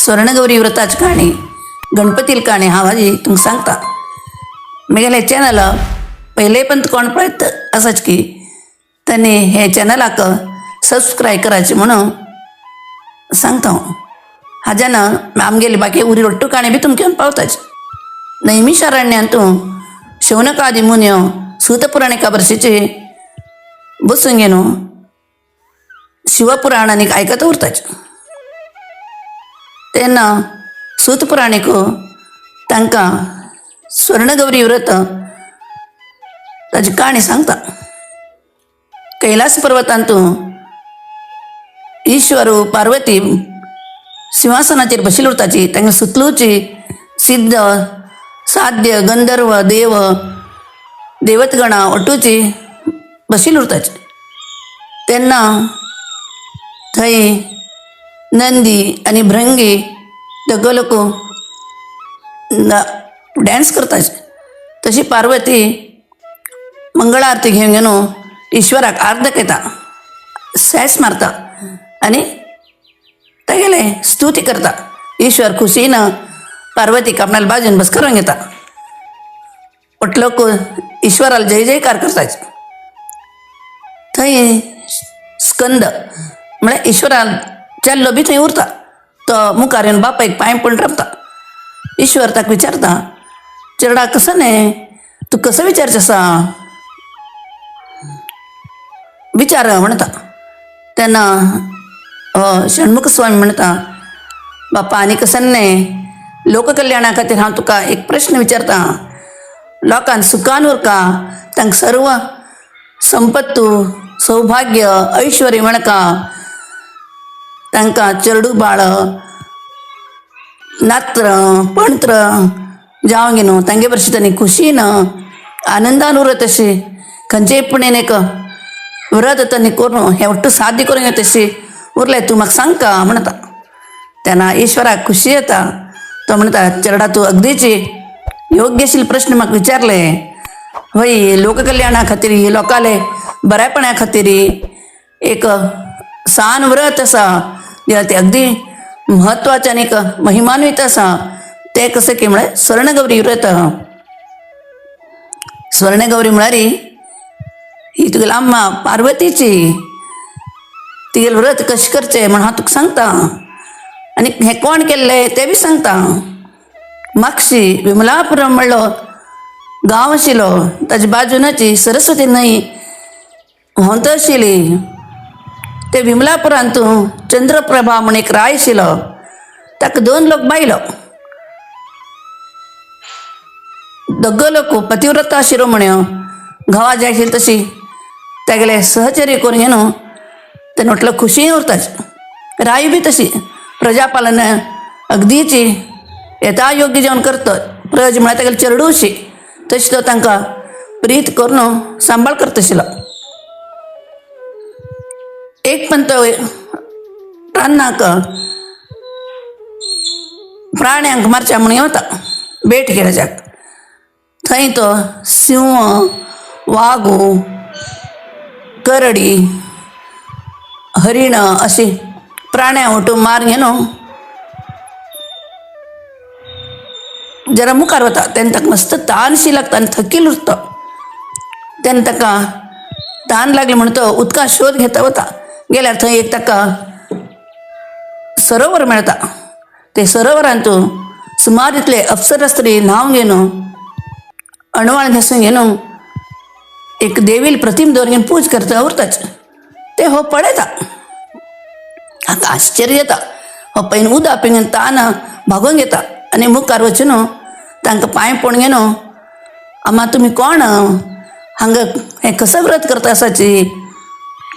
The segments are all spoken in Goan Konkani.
स्वर्णगौरी व्रताची काणी, गणपतील काणी हांव हाजी तुमकां सांगता. म्हगेलें चॅनल पयले पण कोण पळयत आसाच की तांणी हे चॅनलाक सबस्क्रायब करायचे म्हणून सांगता हांव. हाज्यान आमगेली बाकी उरी ಒಟ್ಟು काणी बी तुमकां येवन पावताची. नैमिषारण्यांतू शौनकादी मुनियो सूतपुराणिका भशेचे बसून घेवन शिवपुराण आनीक आयकत उरताचे. तेन्ना सूतपुराणीक तांकां स्वर्णगौरी व्रत ताजी काणी सांगता. कैलास पर्वतांतू ईश्वर पार्वती सिंहासनाचेर बशिल्ली उरताची. तांकां सुतलूची सिद्ध साध्य गंधर्व देव देवतगणां ओटूची बशिल्ली उरताची. तेन्ना थंय नंदी आनी भृंगी दोगो लोक डॅन्स करताचे. तशी पार्वती मंगळ आरती घेवन घेवन ईश्वराक आर्द दाखयता, सॅस मारता आनी तागेले स्तुती करता. ईश्वर खुशीन पार्वतीक आपणाल्या बाजून बस करून घेता. लोक ईश्वराला जय जयकार करताचे. थंय स्कंद म्हळ्यार ईश्वरान चेल्लो बी थंय उरता. तो मुखार येवन बापायक पांय पडून रावता. ईश्वर ताका विचारता, चेरडा कसो न्ही तूं कसो विचारचें आसा विचार म्हणटा. तेन्ना षण्मुख स्वामी म्हणटा, बापा आनी कसं न्ही, लोककल्याणा खातीर हांव तुका एक प्रश्न विचारता. लोकांक सुखान उरका, तांकां सर्व संपत्तू सौभाग्य ऐश्वर्य मेळका, तांकां चेडू बाळ नात्र पणत्र जावं न्हू, तांगे भशेन तांणी खुशीन आनंदान उरत अशी खंयचेय पुणेन एक व्रत तांणी करून हें ಒಟ್ಟು साध्य करून घेता तशी उरलें तूं म्हाका सांगका म्हणटा. तेन्ना ईश्वराक खुशी येता. तो म्हणटा, चेरडा तूं अगदीची योग्यशील प्रश्न म्हाका विचारले. वय, लोककल्याणा खातीर लोकाले बरेपणा खातीर एक सान व्रत आसा तें अगदी म्हत्वाचें आनी एक महिमान्वित आसा. तें कशें की म्हळ्यार स्वर्णगौरी व्रत. स्वर्णगौरी म्हळ्यार ही तुगेली अम्मा पार्वतीची. तिगेलें व्रत कशें करचें म्हण हांव तुका सांगता आनी हें कोण केल्लें तें बी सांगता. मागशी विमलापुरम म्हणलो गांव आशिल्लो, ताजे बाजूनची सरस्वती न्हंय व्हांवत आशिल्ली. ते विमलापुरांत चंद्रप्रभा म्हण एक राय आशिल्लो. ताका दोन लोक बायलो, दोगो लोक पतिव्रता आशिल्लो म्हण्यो. घोवा जाय आशिल्ली तशी तेगेले सहचर्य करून घेवन ते म्हटलं खुशी उरताचे. राय बी तशी प्रजापालन अगदीची येता योग्य जेवण करता. प्रज म्हळ्यार तेगेले चेरडूशी तशी तो तांकां प्रीत करून सांबाळ करता आशिल्लो. एक पण तो रानाक प्राण्यांक मारच्या म्हूण वता भेट घेवच्याक. थंय तो सिंह, वागू, करडी, हरीण अशी प्राण्यां वटून मार घेवन जरा मुखार वता तेन्ना ताका मस्त तानशी लागता आनी थकील उरता. तेन्ना ताका तान लागली म्हण तो उदका शोध घेता वता. गेल्यार थंय एक ताका सरोवर मेळटा. ते सरोवरांत सुमार इतले अप्सरा स्त्री न्हांवन घेवन अणवाळ न्हेसून घेवन एक देवील प्रतिम दवर घेवन पूज करता उरताच. ते हो पळयता, हाका आश्चर्य येता. हो पयलीं उदक पिवन तान भागोवन घेता आनी मुखार वचून तांकां पांय पडून घेवन, अम्मा तुमी कोण, हांगा हें कसं व्रत करता आसाची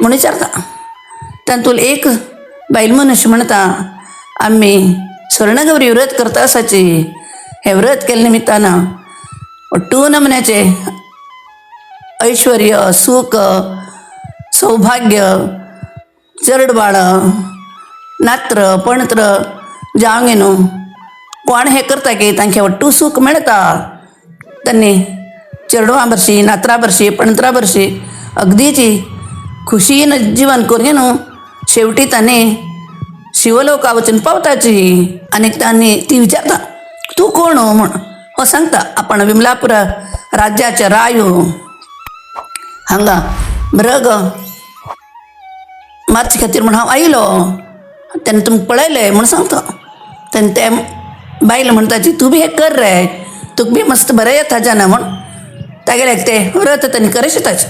म्हूण विचारता. तातूंत एक बायल मनीस म्हणटा, आमी स्वर्णगौरी व्रत करता आसाची. हें व्रत केल्ले निमित्तान ಒಟ್ಟು नमन्याचे ऐश्वर्य सुख सौभाग्य चेरडबाळ नात्र पणत्र जावंक न्हू. कोण हें करता की तांकां ಒಟ್ಟು सुख मेळटा. त्यांनी चेडवां भरशी, नातरां भरशी, पणत्रां भरशी अगदीची खुशीन जीवन करून न्हू. शेवटी तांणी शिवलोका वचून पावताची. आनी तांणी ती विचारता तूं कोण हो म्हण. हो सांगता आपण विमलापूर राज्याचे राय हो, हांगा मृग मारचे खातीर म्हण हांव आयलो, तेन्ना तुमकां पळयलें म्हूण सांगता. तेन्ना ते बायल म्हणटाची तूं बी हें कर रे, तुका बी मस्त बरें येता जाना म्हूण तागेले ते व्रत तांणी करशिताच.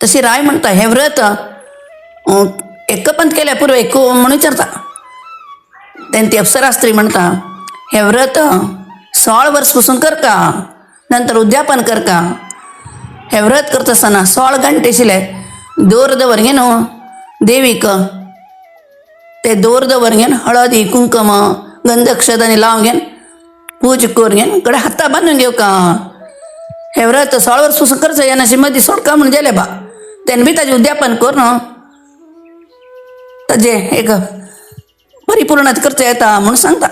तशी राय म्हणटा हें व्रत एकपंत केल्या पुरो एक म्हणून विचारता. तेन्ना ती अप्सरा स्त्री म्हणटा हें व्रत 16 वर्स पसून करका, नंतर उद्यापन करका. हें व्रत करता आसतना 16 घंटे आशिल्ले दोर दवर घे न्हू देवीक, ते दोर दवर घेवन हळदी कुंकम गंधक्षद आनी लावन घेवन पूज करून घेवन कडे हाता बांदून घेवका. हें व्रत 16 वर्स पसून करचें येनाशी मदीं सोडका म्हूण गेलें बा. तेन्ना बी ताजें उद्यापन करून ताजें एक परिपूर्ण करचें येता म्हूण सांगता.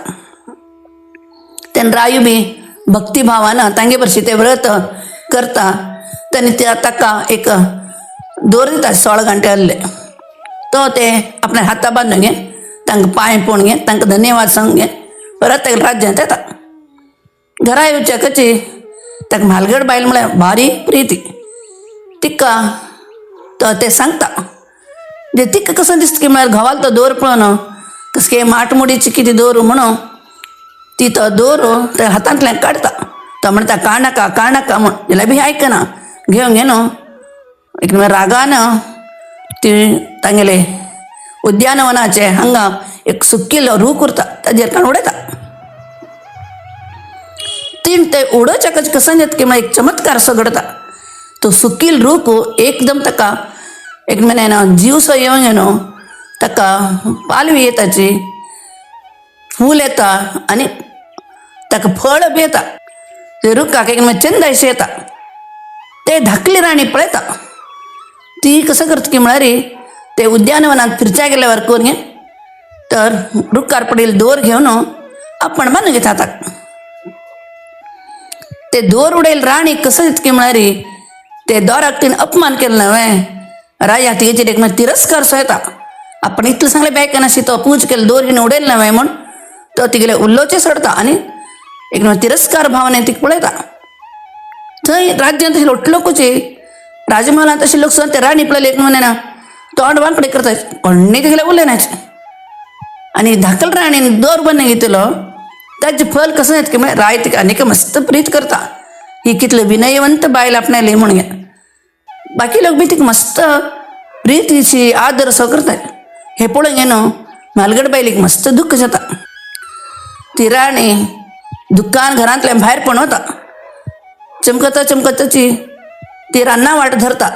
तेन्ना रायू बी भक्तिभावान तांगे भरशी तें व्रत करता. तेन्ना त्या ताका एक दोर दिता 16 घंटे आहले तो ते आपल्या हाता बांदून घेवन तांकां पांय पळोवन घेवन तांकां धन्यवाद सांगून घेवन परत तागेल्या राज्यांत येता. घरा येवच्याकची ताका म्हालगड बायल म्हळ्यार भारी प्रिती. तिका तो ते सांगता जे तिका कसं दिसता की म्हळ्यार घोवालो तो दोर पळोवन कसके माटमुडीची कितें दोर म्हणून ती तो दोर त्या हातांतल्यान काडटा. तो म्हणटा काडनाका काडनाका म्हूण, जाल्यार बी आयकना घेवन घेवन एक रागान ती तांगेले उद्यानवनाचे हांगा एक सुकिल्लो रूख उरता ताजेर काडून उडयता. तीन ते उडोवच्या कसं जाता की म्हळ्यार एक चमत्कार असो घडता. तो सुकील रूख एकदम ताका एक म्हण्यान जीव सो येवन न्हू ताका पालवी येताची, फूल येता आनी ताका फळ बी येता. ते रुखाक एक चंद अशें येता. ते धाकली राणी पळयता ती कसं करता की म्हळ्यार ते उद्यानवनात फिरच्या गेल्यावर करून घेवन तर रुखार पडेल दोर घेवन आपण बांदून घेता हाताक. ते दोर उडयल राणी कसं इतकी म्हळ्यार ते दोराक तिणें अपमान केलो न्हय राया तिगेचेर एक तिरस्कार सो येता. आपण इतलें सांगलें बायकनाशी तो पूज केलो दोर हिणें उडयल न्हय म्हूण तो तिगेले उल्लोचे सोडता आनी एक तिरस्कार भावने तिका पळयता. थंय राज्यांत अशे लोटलोकूच राजमहालांत अशे लोक ते राणी पळयले एक म्हणे ना तोंड वांकडे करता, कोण्णी तिगेले उलयनाचे. आनी धाकल राणीन दोर बंद घेतलो ताजें फल कसं येता की म्हळ्यार राय तिका आनीक मस्त प्रीत करता. ही कितले विनयवंत बायल आपणाली म्हूण घे बाकी लोक बी तिका मस्त प्रितीची आदर सो करतात. हे पळोवन घे न्हू म्हालगड बायलेक मस्त दुख्ख जाता. ती राणी दुख्खान घरांतल्यान भायर पण वता. चमकता चमकताची ती रान्ना वाट धरता.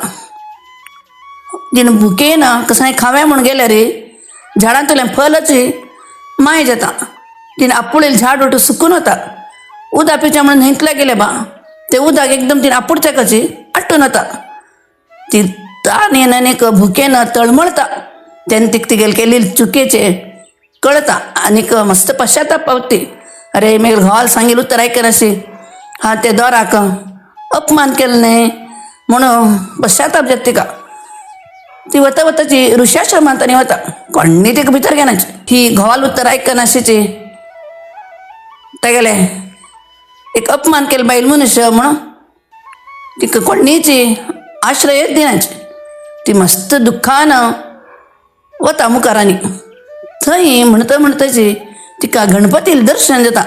तिणें भुकेन कसंय खाव्या म्हूण गेल्यार झाडांतल्यान फलच माय जाता. तिणें आपुडेल झाड उठून सुकून वता. उदक पिवच्या म्हणून न्हंयतल्या गेले बा ते उदक एकदम तिणें आपुडच्या कशी आट्टून वता. ती तान येन आनीक भुकेन तळमळता. तेन्ना तिका तिगेले केलेली चुकेचे कळता आनीक मस्त पश्चाताप पावती. अरे मेगेले घोवाल सांगेल उतर आयकनाशी हा ते दोराक अपमान केलो न्हय म्हणून पश्चाताप जाता तिका. ती वता वताची ऋषाश्रमांत आनी वता कोण्णी तिका भितर घेनाची. ही घोवाल उतर आयकनाशीची तागेले एक अपमान केलो बायल मनुष्य म्हणून तिका कोण्णीची आश्रयच दिनाची. ती मस्त दुख्खान वता मुखार आनी थंय म्हणटा म्हणटाची तिका गणपतीले दर्शन जाता.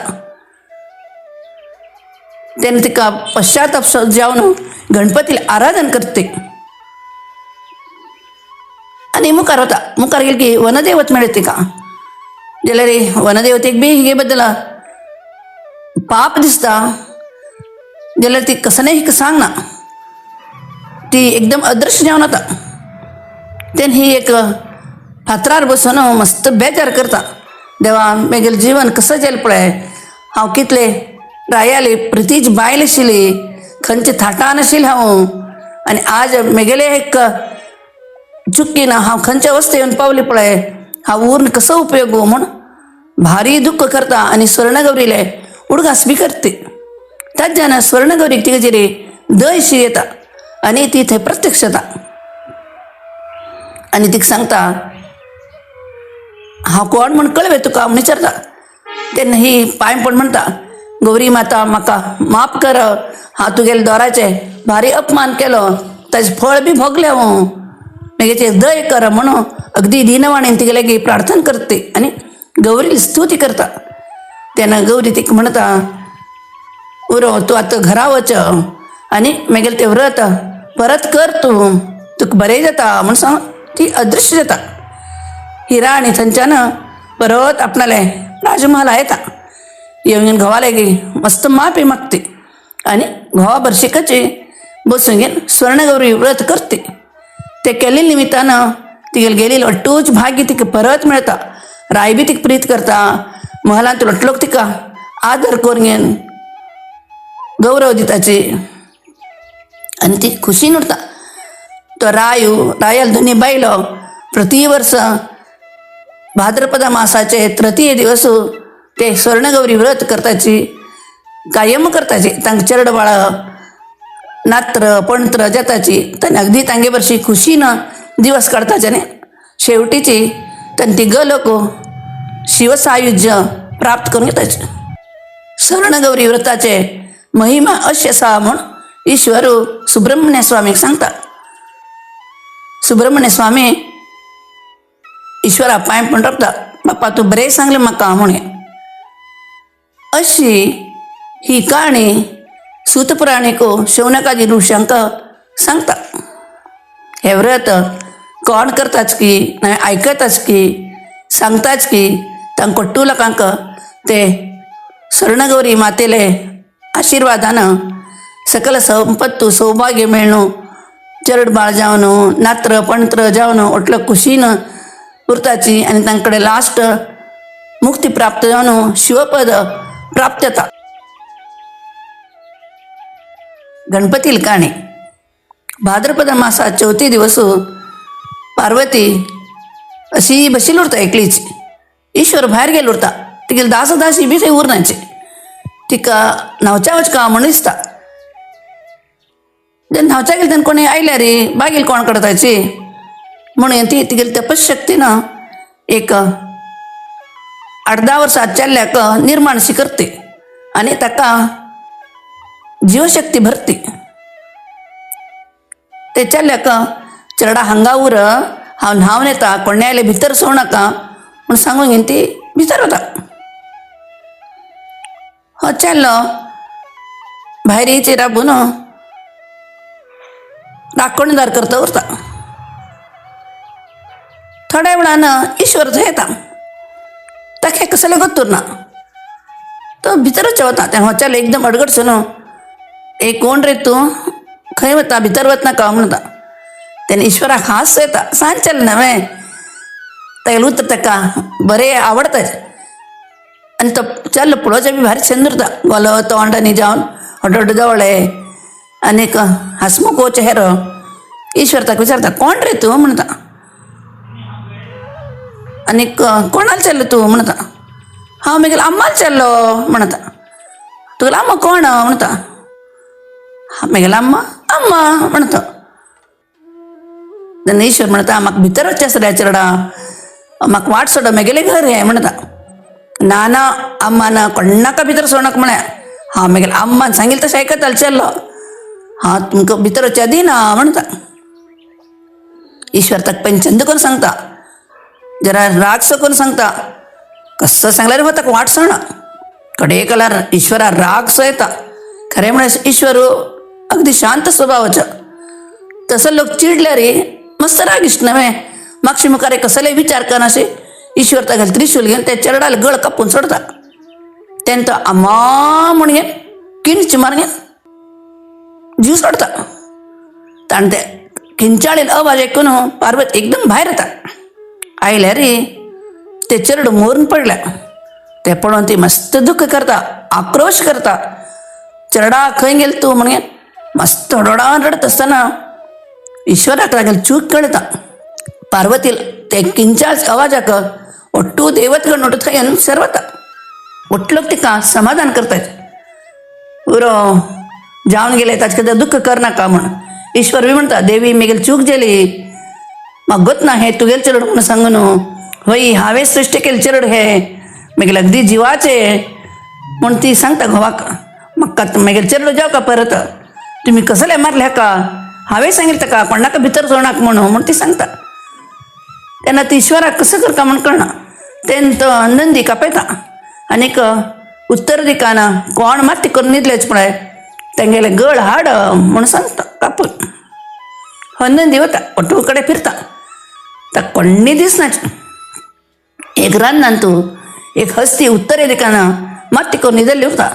तेन्ना तिका पश्चाताप जावन गणपतीले आराधन करते आनी मुखार वता. मुखार गेली की वनदेवत मेळ्ळी तिका. जाल्यार वनदेवतेक बी हिगे बद्दल पाप दिसता जाल्यार ती कसं हिका सांगना, ती एकदम अदृश्य जावन वता. तेन्ना ही एक फातरार बसून मस्त बेजार करता. देवा मेगेलें जीवन कसं जालें पळय, हांव कितले रायाली प्रितीची बायल आशिल्ली, खंयचे थाटान आशिल्लें हांव आनी आज मेगेले एक चुकीन हांव खंयच्या अवस्थे येवन पावली पळय, हांव उरून कसो उपयोग म्हूण भारी दुख्ख करता आनी स्वर्णगौरीले उडगास बी करते. ताज्यान स्वर्णगौरीक तिगेचेर दयशी येता आनी ती थंय प्रत्यक्ष जाता आनी तिका सांगता हांव कोण म्हण कळवे तुका म्हण विचारता. तेन्ना ही पांय पण म्हणटा, गौरी माता म्हाका माफ कर, हांव तुगेले दोराचे भारी अपमान केलो, ताजें फळ बी भोगलें हांव, मागीर दय कर म्हणून अगदी दीनवाणीन तिगे लागीं प्रार्थना करते आनी गौरी स्तुती करता. तेन्ना गौरी तिका म्हणटा, उरो तूं आतां घरा वच आनी मागीर तें व्रत परत कर, तूं तुका बरें जाता म्हूण सांग ती अदृश्य जाता. ही राणी थंयच्यान परत आपणाले राजमहाला येता. येवन घोवा लागीं मस्त माफी मागती आनी घोवा बरशिकाची बसून घेवन स्वर्णगौरी व्रत करते. ते केल्ले निमित्तान तिगेली गेलेली अट्टूच भाग्य तिका परत मेळटा. राय बी तिका प्रीत करता, महलांत लोक तिका आदर करून घेवन गौरव दिताची आनी ती खुशीन उरता. तो रायू रायाल दोनी बायलो प्रति वर्स भाद्रपद मासाचे तृतीय दिवस ते स्वर्णगौरी व्रत करताची, कायम करताची. तांकां चेरड बाळ नात्र पणत्र जाताची तांणी अगदी तांगे बरशी खुशीन दिवस काडताचे आनी शेवटीची तांणी ती लोक शिवसायुज्य प्राप्त करून घेताचे. स्वर्णगौरी व्रताचे महिमा अशी आसा म्हूण ईश्वर सुब्रमण्य स्वामीक सांगता. सुब्रमण्य स्वामी ईश्वरा पांय पण रावता, बाप्पा तूं बरें सांगलें म्हाका म्हूण. अशी ही काणी सूतपुराणीक शौनकादी ऋषांक सांगता. हे व्रत कोण करताच की नाय आयकताच की सांगताच की तांकां कोट्टू लोकांक ते स्वर्णगौरी मातेले आशिर्वादान सकल संपत्तू सौभाग्य मेळ्ळू, चरड बाळ जावन नात्र पणत्र जावन ओटलो खुशीन उरताची आनी तांकडे लास्ट मुक्ती प्राप्त जावन शिवपद प्राप्त जाता. गणपतील काणी. भाद्रपद मासात चवथी दिवस पार्वती अशी बशील उरता एकलीच. ईश्वर भायर गेलो उरता, तिगेली दासदासी बी थंय उरनाची. तिका न्हांवच्या वच का म्हण दिसता. जेन्ना न्हांवच्या गेली तेन्ना कोणी आयल्या रे बागेल कोण करताची म्हणून ती तिगेली तपशक्तीन एक 8-10 वर्सां चल्ल्याक निर्माणशी करते आनी ताका जीवशक्ती भरती. ते चल्ल्याक चेरडा हांगा उर, हांव न्हांवन येता, कोण आयले भितर सोड नाका म्हूण सांगून घेवन ती भितर वता. हो चेल्लो भायर येयची राबून राखणदार करता उरता. थोड्या वेळान ईश्वर थंय येता, ताका हें कसलें गोत्तूर ना, तो भितरच वता. तें हो चलो एकदम अडगडसो न्हू, ए कोण रे तूं, खंय वता, भितर वचनाका म्हणटा. तेन्ना ईश्वराक हांस येता, सांज चल न्हय तागेलें उतर ताका बरें आवडटा आनी तो चल पळोवच्या बी भारी छंद उरता. गोलो तोंड आनी जावन हडहड दोळे आनीक हांसमुखो चेहरो. ईश्वर ताका विचारता, कोण रे तूं म्हणटा, आनीक कोणाल चल्लो तूं म्हणटा. हांव मागीर अम्माल चल्लो म्हणटा. तुगेलो अम्मा कोण म्हणटा. मागेलो अम्मा अम्मा म्हणटा. तेन्ना ईश्वर म्हणटा, म्हाका भितर वचचें आसा रे चेरडा, म्हाका वाट सोड, म्हगेलें घर हें म्हणटा. ना ना अम्मान कोण्णाका भितर सोडनाका म्हळ्यार हांव मागीर अम्मान सांगिल्लें तशें आयकतालो चेल्लो, हांव तुमकां भितर वचच्या दिना म्हणटा. ईश्वर ताका पंचंद करून सांगता, जरा रागसो करून सांगता, कसो सांगल्यार हो ताका वाट सोडना. कडेकलार ईश्वरा रागसो येता. खरें म्हळ्यार ईश्वर अगदी शांत स्वभावाचो, तसो लोक चिडल्यार मस्त रागिश्ट न्हय, मागशी मुखार कसलेय विचार करनाशे ईश्वर ताका त्रिशूल घेवन त्या चेरडाल गळ कापून सोडता. तेन्ना तो अम्मा म्हण घेवन किंच मारून घेवन जीव सोडता. ताणें ते किंचाळील आवाज आयकून पार्वत एकदम भायर येता. आयल्या रे ते चेरडू मरून पडल्या. ते पळोवन ती मस्त दुख्ख करता, आक्रोश करता. चेरडा खंय गेल तूं म्हणून मस्त रडान रडत आसतना ईश्वराक लागेल चूक कळटा. पार्वती ते किंचाळ आवाजाक ಒಟ್ಟು ದೇವತೆಗಳು ನೋಡುತ್ತಾ ಏನು ಸರ್ವತ ಒಟ್लोक तिका समाधान करतात. उरो जावन गेले ताचे खातीर दुख्ख करनाका म्हण ईश्वर बी म्हणटा, देवी मेगेली चूक जाली, म्हाका गोत ना हें तुगेलें चेडूं म्हणून सांगू न्हू, वय हांवें सृश्टी केलें चेरड हे मागीर अगदी जिवाचे म्हूण ती सांगता घोवाक, म्हाका मागीर चेरडो जावका परत तुमी कसले मारले हाका, हांवें सांगिल्लें ताका कोणाक भितर सोडनाक म्हणून, म्हूण ती सांगता. तेन्ना ती ईश्वराक कसो करता म्हूण कळना. तेन्ना तो नंदी कापयता आनीक उत्तर दिकान कोण मात करून न्हिदलेच पळय तेंगेले गळ हाड म्हूण सांगता कापून. हो नंदी वता ओटू कडेन फिरता, ताका कोण्णी दिसनाच. एक रानान तूं एक हस्ती उत्तरे दिकान मात करून न्हिदल्ली उरता.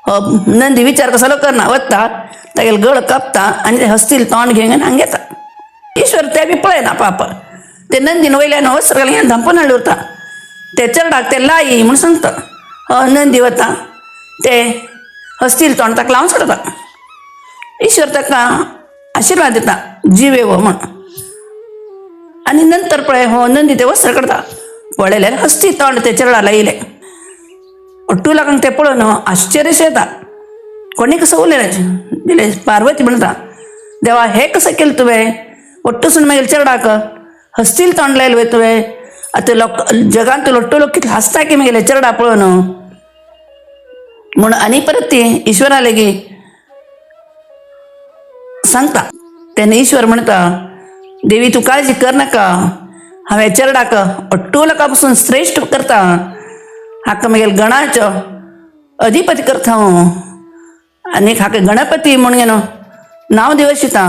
हो नंदी विचार कसलो करना, वता तागेले गळ कापता आनी ते हस्तील तोंड घेवन हांगा येता. ईश्वर ते बी पळयना पाप. ते नंदीन वयल्यान वस्त्र घालून धांपून हाडले उरता. ते चेरडाक ते लाई म्हूण सांगता. हो नंदी वता ते हस्तील तोंड ताका लावन सोडता. ईश्वर ताका आशिर्वाद दिता जीव येवो म्हूण. आनी नंतर पळय हो नंदी ते वस्त्र काडता, पळयल्यार हस्ती तोंड ते चेरडा लायिल्लें. ഒട്ടു लोकांक ते पळोवन आश्चर्यशें येता, कोणी कसं उलयलें दिलें. पार्वती म्हणटा, देवा हें कसं केलें तुवें, ओट्टूसून मागीर चेरडाक हस्तील तोंड लायलें वय तुवें. आतां लोक जगांत लोट्टू लोक कितले हांसता की मागीर चेरडा पळोवन म्हूण. आनी परत ती ईश्वरा लेगी सांगता. तेन्ना ईश्वर म्हणटा, देवी तूं काळजी कर नाका, हांवें चेरडाक अट्टू लोकां पसून श्रेश्ठ करता, हाका मागीर गणाचो अधिपती करता हांव आनी हाका गणपती म्हूण घेवन नांव दिवशिता,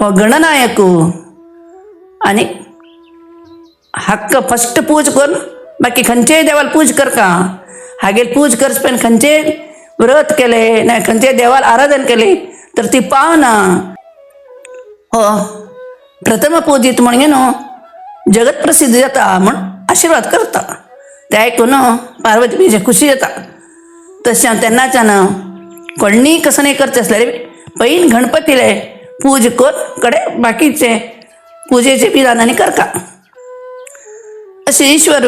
हो गणनायक. आनी हाका फस्ट पूज करून बाकी खंयचेय देवाक पूज करता, हागेर पूज करचे पयलीं खंयचेय व्रत केलें ना खंयचेय देवाक आराधन केलें तर ती पावना. हो प्रथम पूजित म्हण न्हू जगत प्रसिद्ध जाता म्हूण आशिर्वाद करता. ते आयकून पार्वती बीजे खुशी जाता. तशें तेन्नाच्यान कोणी कसं नाही करचे आसल्यार पयलीं गणपतीले पूज कर कडे बाकीचे पुजेचे विधानांनी करता. अशें ईश्वर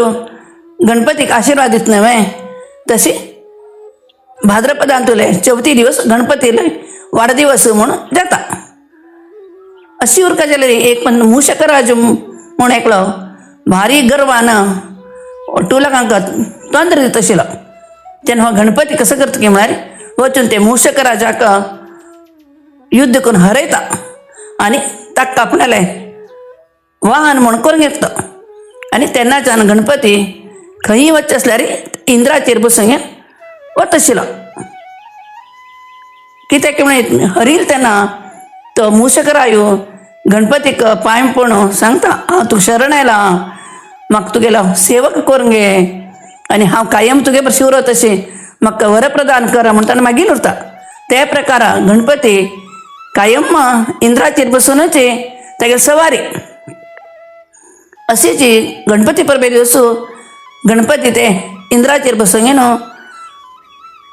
गणपतीक आशिर्वाद दित न्हय. तशी भाद्रपदांतुले चवथी दिवस गणपतीले वाडदिवस म्हूण जाता. अशी उरका जाली. एक पण मूषकराज म्हूण एकलो भारी गर्वान ओटू लोकांक तोंद्र दित आशिल्लो. तेन्ना हो गणपती कसो करता की म्हळ्यार वचून ते मूषकराजाक युद्ध करून हरयता आनी ताका आपणालें वाहन म्हूण करून घेता. आनी तेन्नाच्यान गणपती खंयी वचचें आसल्यार इंद्राचेर बसून वता आशिल्लो. कित्याक म्हण हरील तेन्ना तो मूषकरायो गणपतीक पांय पडून सांगता, हांव तुका शरण आयलां, म्हाका तुगेलो सेवक करून घे आनी हांव कायम तुगे बरोबर उरत अशें म्हाका वरप्रदान कर म्हूण ताणें मागीर उरता. ते प्रकारा गणपती कायम इंद्राचेर बसूनच तागेली सवारी. अशीच गणपती परबे दिवस गणपती ते इंद्राचेर बसून न्हू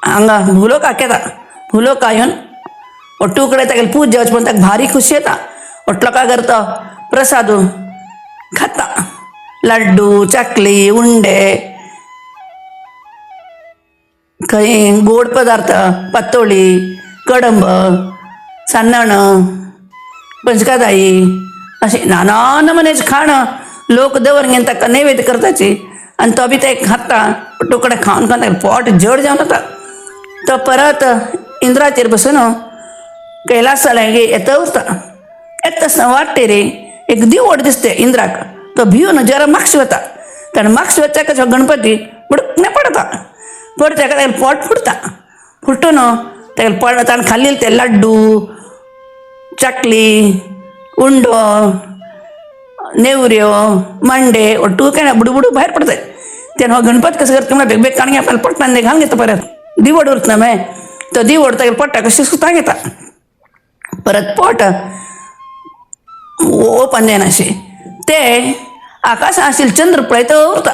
हांगा भुलोकाक येता. भुलोका येवन ಒಟ್ಟು कडेन तागेली पूज जावची पण ताका भारी खुशी येता. ಒಟ್ಟು काय करता प्रसाद खाता, लाड्डू चाकली उंडे खंय गोड पदार्थ पातोळी कडंब सान्नाण पंचकादाई अशें नाना नमुन्याचें खाण लोक दवर घेवन ताका नैवेद्य करताची. आनी तो बी ते खाता, ಒಟ್ಟು कडेन खावन खावन ताका पोट जड जावन वता. तो परत इंद्राचेर बसून कैलासा लागीं येता उरता. येता आसतना वाटेर एक दिवड दिसते इंद्राक. तो भिवन जरा मागशी वता. ताणें मागशी वचच्याक गणपती बुडकने पडता. पडता तागेलें पोट फुटता. फुटून तागेलें पोट ताणें खाल्लेले ते लाड्डू चाकली उंडो नेवऱ्यो मांडे ಒಟ್ಟು काय बुडू बुडू भायर पडता. तेन्ना हो गणपती कसं करता म्हळ्यार बेग बेग काडून आपल्याला पोटान घालून घेता. परत दिवड उरता न्हय तो दिवड तागेल्या पोटाक कशें सुतां घेता. परत पोट ओपन जायना अशें ते आकाशांत आशिल्लें चंद्र पळयत उरता.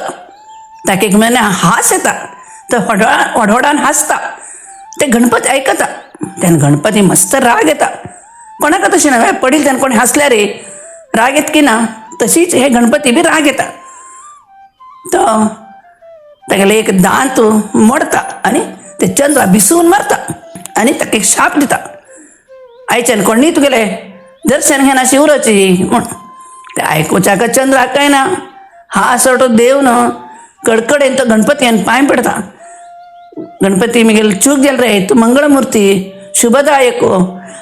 ताका एक म्हळ्यार हास येता. तो व्हड व्हडान हांसता. ते गणपती आयकता. तेन्ना गणपती मस्त राग येता. कोणाक तशें न्हय पडील तेन्ना कोणी हांसल्यार राग येता की ना, तशीच हे गणपती बी राग येता. तो तागेले एक दांत मोडता आनी ते चंद्रा भिसून मारता आनी ताका एक शाप दिता, आयच्यान कोणी तुगेले दर्शन घेनाशी उरची म्हूण. ते आयकुच्याक चंद्राक काय ना हा सोटो देव न्हू कडकडेन तो गणपती पांय पडता. गणपती मगेल चूक जाल रे, तूं मंगळमूर्ती शुभदायक,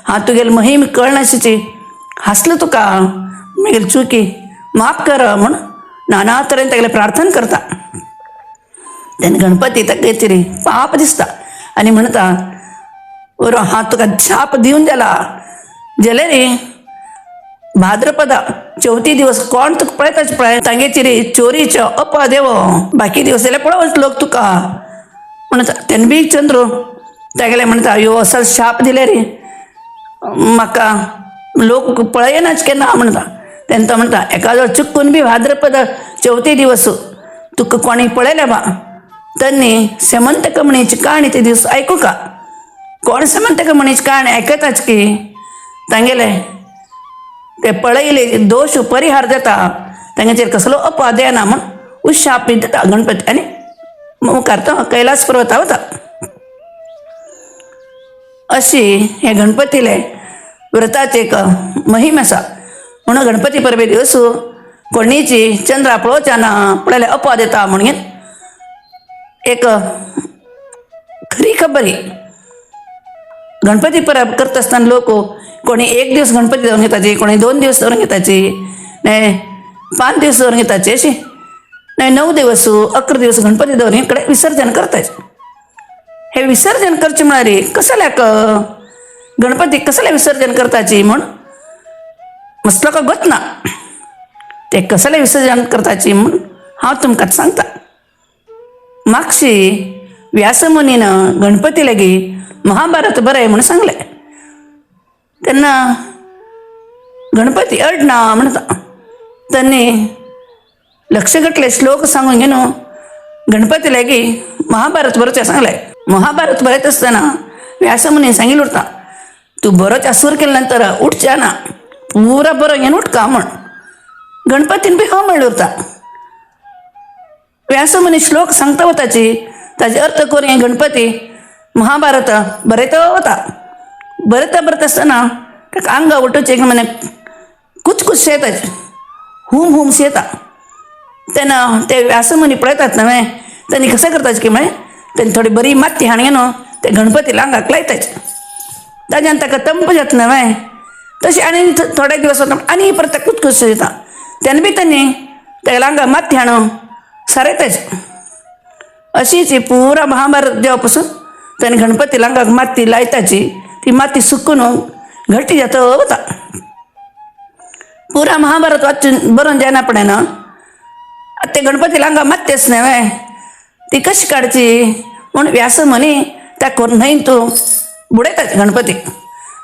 हा तुगेल महिम कळनाशिची हासलो तुका, मगेल चुकी माफ कर म्हूण नाना तरेन तागेलें प्रार्थना करता. तेन्ना गणपती ताका कितें पाप दिसता आनी म्हणटा बरो हा तुका शाप दिवन जाला जाल्यार रे भाद्रपदा चवथी दिवस कोण तुका पळयताच पळय तांगेची रे चोरीचो अपदेव बाकी दिवस जाल्यार पळोवच लोक तुका म्हणटा. तेन्ना बी चंद्रू तागेले म्हणटा ह्यो असो शाप दिले रे म्हाका लोक पळयनाच केन्ना म्हणटा. तेन्ना तो म्हणटा एकादो चुकून बी भाद्रपद चवथी दिवस तुका कोणी पळयलें बा त्यांनी सेमंतकमणीची काणी ते दीस आयकू का. कोण सेमंतकमणीची काणी आयकताच की तांगेले ते पळयले दोश परिहार जाता, तांगेचेर कसलो अपवाद येना म्हूण उशाप बी दिता गणपती आनी मुखार तो कैलास पर्वता वता. अशी हे गणपतीले व्रताची एक महिम आसा. म्हणून गणपती परबे दिवस कोणीची चंद्रा पळोवच्या ना पळयल्यार अपवाद येता म्हणून एक खरी खबर ही. गणपती परब करता आसतना लोक कोणी एक दिवस गणपती दवरून घेताची, कोणी 2 दिवस दवरून घेताची, नाही 5 दिवस दवरून घेताची, अशी नाही 9 दिवस 11 दिवस गणपती दवरून इकडे विसर्जन करताचे. हे विसर्जन करचे म्हळ्यार कसल्याक गणपती कसले विसर्जन करताची म्हूण मस्त लोकांक गोत ना ते कसले विसर्जन करताची म्हूण हांव तुमकां सांगता. मागशी व्यासमुनीन गणपती लागीं महाभारत बरय म्हूण सांगलें. तेन्ना गणपती अडना म्हणटा. त्यांनी लक्षगटले श्लोक सांगून घेवन गणपती लागीं महाभारत बरोवचें सांगलें. महाभारत बरयत आसतना व्यासमुनीन सांगिल्लें उरता तूं बरोवच्या सूर केले नंतर उठच्या ना पुरा बरो घेवन उठका म्हूण. गणपतीन बी हो म्हणलें उरता. व्यासमुनी श्लोक सांगता वताची ताजे अर्थ करून गणपती महाभारत बरयता वता. बरयता बरयता आसतना ताका आंगा उठोवचें म्हणे कुचकुच येता, हुम हुम येता. तेन्ना ते व्यासमुनी पळयतात न्हय तेन्ना कशें करताचे की म्हळें तेन्ना थोडी बरी माती हाण घेवन ते गणपती आंगाक लायताचे. ताज्यान ताका तंप जाता न्हय तशें आनी थोडे दिवस वता आनी परत कुचकुच येता. तेन्ना बी तेन्नी तेगेल्या आंगाक माती हाडून सारयताचे. अशीच ही पुरा महाभारत देवा पासून तेन्ना गणपती आंगाक माती लायताची ती माती सुकून घट्टी जाता वता. पुरा महाभारत वाचून बरोवन जायना पडे ना ते गणपती आंगाक माती न्हय ती कशी काडची म्हूण व्यासमुनी त्या करून न्हंय तूं बुडयताचे गणपती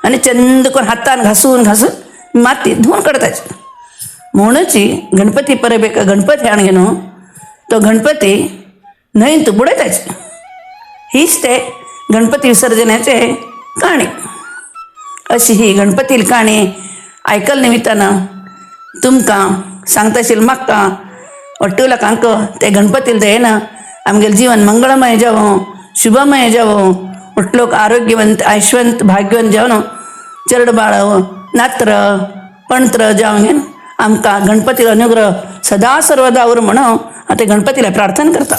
आनी चंद करून हातान घासून घासून माती धुवन काडताचे. म्हणूच गणपती परबेक गणपती हाण घेवन तो गणपती न्हंयंत बुडयताचे. हीच ते गणपती विसर्जनाचे काणी. अशी ही गणपती काणी आयकल निमित्तानं तुमकां सांगताशील म्हाका वट्टू लोकांक ते गणपती दयेन आमगेलें जीवन मंगळमय जावं, शुभमय जावं, वट्ट लोक आरोग्यवंत ऐश्वंत भाग्यवंत जावन चेडबाळ बाळ नात्र पणत्र जावन आमकां गणपती अनुग्रह सदा सर्वदा उर म्हणून हांव ते गणपतीला प्रार्थना करता.